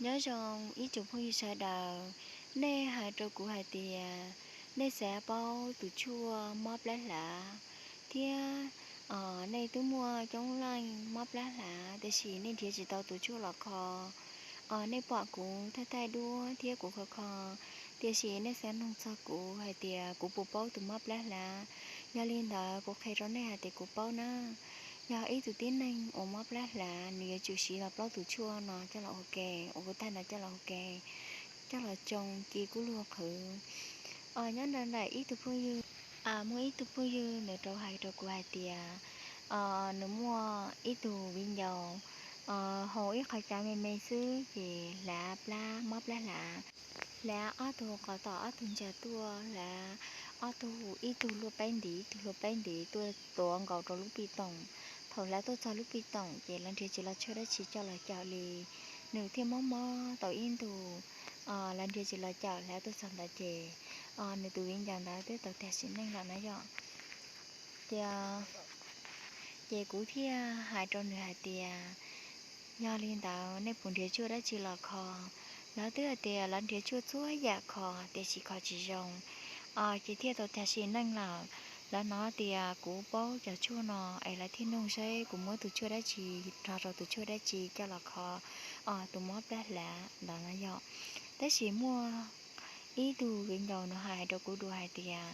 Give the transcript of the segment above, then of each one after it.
Nyob zoo ib tsoom phooj ywg sawv daws, nej hais rau kuv hais tias nej xav paub tus tshuaj mob plab hlav thiab nej twb muaj coob leej mob plab hlav tiam sis nej nrhiav tsis tau tus tshuaj los kho. Nej pom kuv thaij thaij duab thiab kuv kho kho, tiam sis nej xav noog txog kuv hais tias kuv puas paub tus mob plab hlav. Yog li ntawd kuv qhia rau nej hais tias kuv paub na. Yog ib tug tib neeg uas mob plab hlav, nws yuav tsum siv los plaub tus tshuaj no coj los ua ke, uas kuv thaij no coj los ua ke, coj los tsoo ci kub lug qhwv. Nyob ntawm ib tug phooj ywg, muaj ib tug phooj ywg nws rau hais rau kuv hais tias nws muaj ib tug viv ncaus haus ib qho tsav me me xwb ces hlav plab, mob plab hlav. Hlav ob tug qhov tom ob tug ntsa tuaj, hlav ob tug, ib tug luaj peb ntiv, ib tug luaj peb ntiv tuaj tuav nkaus rau lub pij toom. Thaum hlav tuaj txog lub pij toom ces lawv nrhiav tsis los tshuaj dab tsi coj los cawm li, nws thiaj mob mob tau ib ntus. Lawv nrhiav tsis los cawm, hlav tuaj txog ntawd ces nws tus viv ncaus ntawd twb tau tag sim neej lawm na yom. Ces, ces kuv thiaj hais rau nws hais tias, yog li ntawd nej puas nrhiav tshuaj dab tsi los kho? Lawv twb hais tias lawv nrhiav tshuaj txhua yam kho tiam sis kho tsis zoo. Ces thiaj tau tag sim neej lawm. Lawv hnov tias kuv paub cov tshuaj no es lawv thiaj nug seb kuv muab tus tshuaj dab tsi, nrog rau tus tshuaj dab tsi coj los kho tus mob plab hlav ntawd no yom. Tab sis muaj ib tug viv ncaus nws hais rau kuv dua hais tias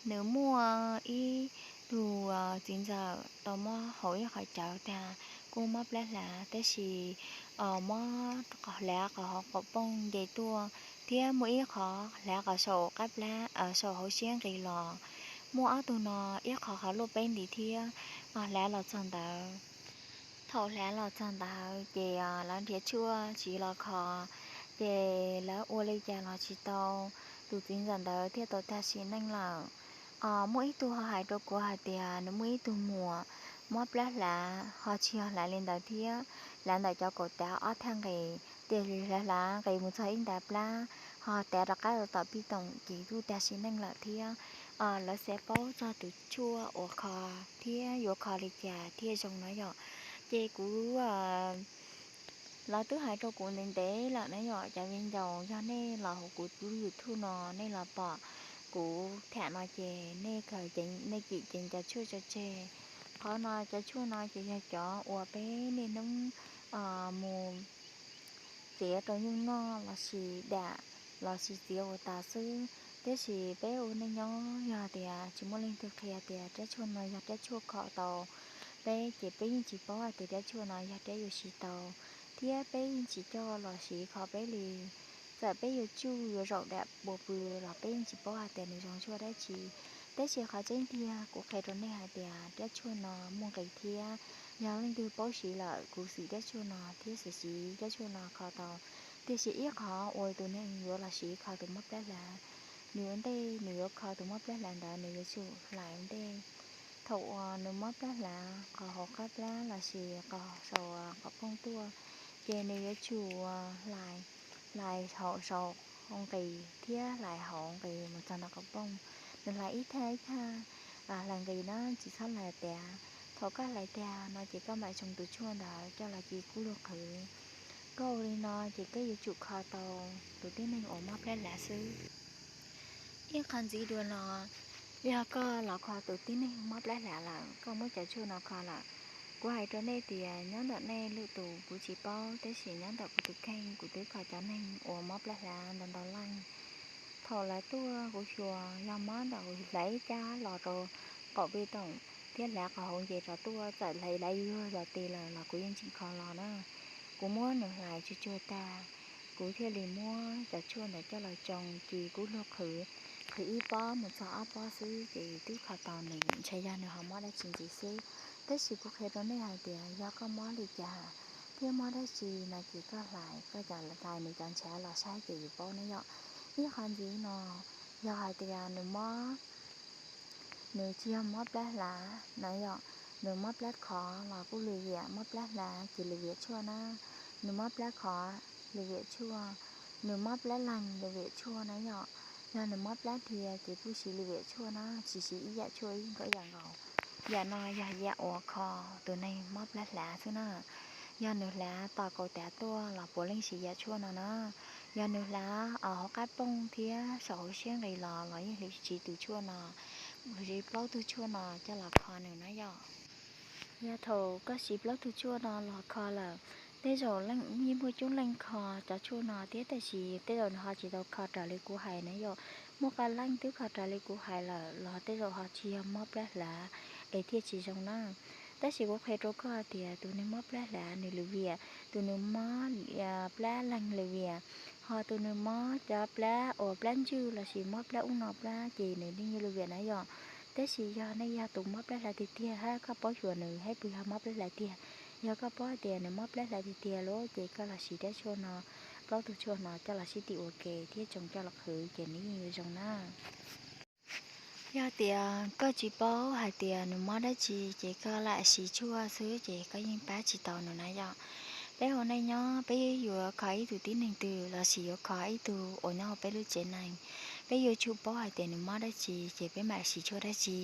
nws muaj ib tug txiv ntxawm tau mob haus ib qho cawv tag kuj mob plab hlav, tab sis mob hlav qhov hauv qaum pooj nce tuaj, thiab muaj ib qho hlav qhov saum qab plab, saum hauv siab nqis los. Muaj ob tug no, ib qho qhov luaj peb ntiv thiab hlav los txog ntawd. Thaum hlav los txog ntawd ces lawv nrhiav tshuaj siv los kho, ces lawv ua li cas los tsis tau, tus txiv ntxawm ntawd thiaj tau tag sim neej lawm. Muaj ib tug ho hais rau kuv hais tias nws muaj ib tug muam mob plab hlav, ho tsis yog hlav li ntawd thiab, hlav ntawm cov kaum tav ob thaj nqis, tiam sis hlav hlav nqis mus txog ib ntav plab, ho tav rov qab rau tom pij toom ces kuj tag sim neej lawm thiab. Lawv xav paub txog tus tshuaj uas kho thiab yuav kho li cas thiaj zoo no yom. Ces kuv lawv twb hais rau kuv ntev ntev lawm na yom, cov viv ncaus, yog nej los hauv kuv lub YouTube no nej los pom kuv tham no ces nej kawg ceev, nej cim ceev cov tshuaj tso tseg. Qhov no cov tshuaj no ces yog cov uas peb niaj hnub mus txiav rau nyuj noj lossis dam lossis txiav ua tas xwb. Tiam sis peb ua neej nyob yog tias tsis muaj leej twg qhia tias rab tshuaj no yog rab tshuaj kho tau peb ces peb yeej tsis paub hais tias rab tshuaj no yog rab yuav siv tau, thiab peb yeej tsis coj los siv kho peb li. Txawm peb yuav tsuj yuav zaum dam pua pw los peb yeej tsis paub hais tias nws zoo tshuaj dab tsi. Tab sis qhov tseeb tiag kuv qhia rau nej hais tias rab tshuaj no muaj nqis thiab. Yog leej twg paub siv lawm kuv xwm rab tshuaj no thiab xwm siv rab tshuaj no kho tau. Tiam sis ib qhov uas tus neeg yuav los siv kho tus mob plab hlav, nws ua ntej nws yuav kho tus mob plab hlav ntawd nws yuav tsum hlais ua ntej. Thaum uas nws mob plab hlav qhov hauv qab plab lossis qhov saum qhov pooj tuaj, ces nws yuav tsum hlais, hlais hauv saum nqis thiab hlais hauv nqis mus txog ntawm qhov pooj. Nws hlais ib thaj ib thaj, hlais nqis na tsis txhob hlais tiav. Thaum koj hlais tiag no ces koj mam tsoo tus tshuaj ntawd coj los ci kub lug qhwv. Koj ua li no ces koj yuav tsum kho tau tus tib neeg uas mob plab hlav xwb. Ib qho ntxiv dua no, yog koj los kho tus tib neeg mob plab hlav lawm, koj muab cov tshuaj no kho lawm, kuv hais rau nej tias nyob ntawm nej lwm tus kuv tsis paub, tab sis nyob ntawm kuv tus kheej kuv twb kho cov neeg uas mob plab hlav ntau ntau leej. Thaum lawv tuaj kuv xyuas yog mob ntawm hlais ib cab los rau qaum pij toom thiab hlais qhov hauv nce rov tuaj, txawm hlais hlais yuag zos tis lawm los kuv yeej tseem kho los na. Kuv muab nws hlais tsuag tsuag tag, kuv thiaj li muab cov tshuaj ntawd coj los tsoo ci kub lug qhwv, qhwv ib pob mus txog ob pob xwb ces twb kho tau nws, ntshai yog nws ho mob dab tsi ntxiv xwb. Tab sis kuv qhia rau nej hais tias yog koj mob li cas thiab mob dab tsi no ces koj hlais, koj cov hlais nws cov ntshav los saib ces yus paub na yom. Ib qho ntxiv no, yog hais tias nws mob, nws tsis yog mob plab hlav na yom, nws mob plab khov los kuj lwm viam, mob plab hlav ces lwm viam tshuaj na. Nws mob plab khov lwm viam tshuaj, nws mob plab leeg lwm viam tshuaj na yom. Yog nws mob plab dhia ces kuj siv lwm viam tshuaj na, tsis siv ib yam tshuaj ib nkawm yam nkaus. Yam no yog yam uas kho tus neeg mob plab hlav xwb na. Yog nws hlav tos kaum tav tuaj los puav leej siv yam tshuaj no na. Yog nws hlav hauv qab pooj thiab saum hauv siab nqis los los yeej siv tus tshuaj no, siv plaub tug tshuaj no coj los kho nws na yom. Yog thaum koj siv plaub tug tshuaj no los kho lawm, tej zaum yeej muaj coob leej kho cov tshuaj no thiab tab sis tej zaum nws ho tsis tau kho raws li kuv hais na yom. Muaj qee leej twb kho raws li kuv hais lawm los tej zaum ho tsis yog mob plab hlav es thiaj tsis zoo na. Tab sis kuv qhia rau koj tias tus neeg mob plab hlav nws lwm viam, tus nws mob plab leeg lwm viam, ho tus nws mob cov plab uas plab ntswj lossis mob plab ub no plab ces nws yeej lwm viam na yom. Tab sis yog nej yog tus mob plab hlav tiag tiag hab koj paub xyuas nws hab puas yog mob plab hlav tiag, yog koj paub tias nws mob plab hlav tiag tiag lawm ces koj los siv rab tshuaj no, plaub tug tshuaj no coj los sib tim ua ke thiab tsoo coj los qhwv ces nws yeej yuav zoo na. Yog tias koj tsis paub hais tias nws mob dab tsi ces koj lam siv tshuaj xwb ces koj yeej pab tsis tau nws na yom. Peb ua neej nyob peb yuav kho ib tug tib neeg twg lossis yuav kho ib tug uas nyob hauv peb lub tsev neeg, peb yuav tsum paub hais tias nws mob dab tsi ces peb mam siv tshuaj dab tsi.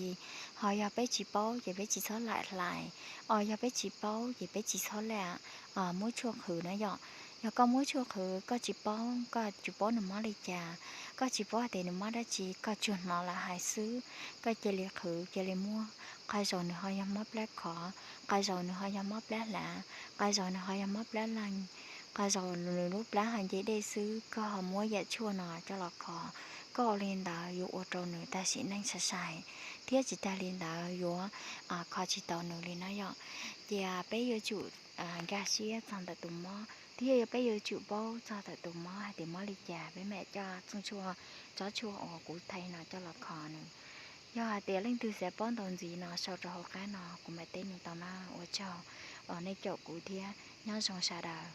Ho yog peb tsis paub ces peb tsis txhob lam hlais, os yog peb tsis paub ces peb tsis txhob lam muab tshuaj qhwv na yom. Yog koj muab tshuaj qhwv koj tsis paub, koj tsis paub nws mob li cas, koj tsis paub hais tias nws mob dab tsi, koj tsuas hnov lawv hais xwb, koj cia li qhwv cia li muab. Qee zaus nws ho yog mob plab khov, qee zaus nws ho yog mob plab hlav, qee zaus nws ho yog mob plab leeg, qee zaus nws lub plab ho nce dej xwb, koj ho muab yam tshuaj no coj los kho, koj ua li ntawd yuav ua rau nws tag sim neej sai sai, thiab tsis tag li ntawd yuav kho tsis tau nws li na yom. Ces peb yuav tsum nkag siab txog ntawm tus mob thiab yog peb yuav tsum paub txog ntawm tus mob hais tias mob li cas peb mam coj tsob tshuaj uas kuv thaij no coj los kho nws. Yog hais tias leej twg xav paub ntau ntxiv no sau rau hauv qab no kuv mam teb nws tau na. Ua tsaug uas nej caum kuv thiab nyob zoo sawv daws.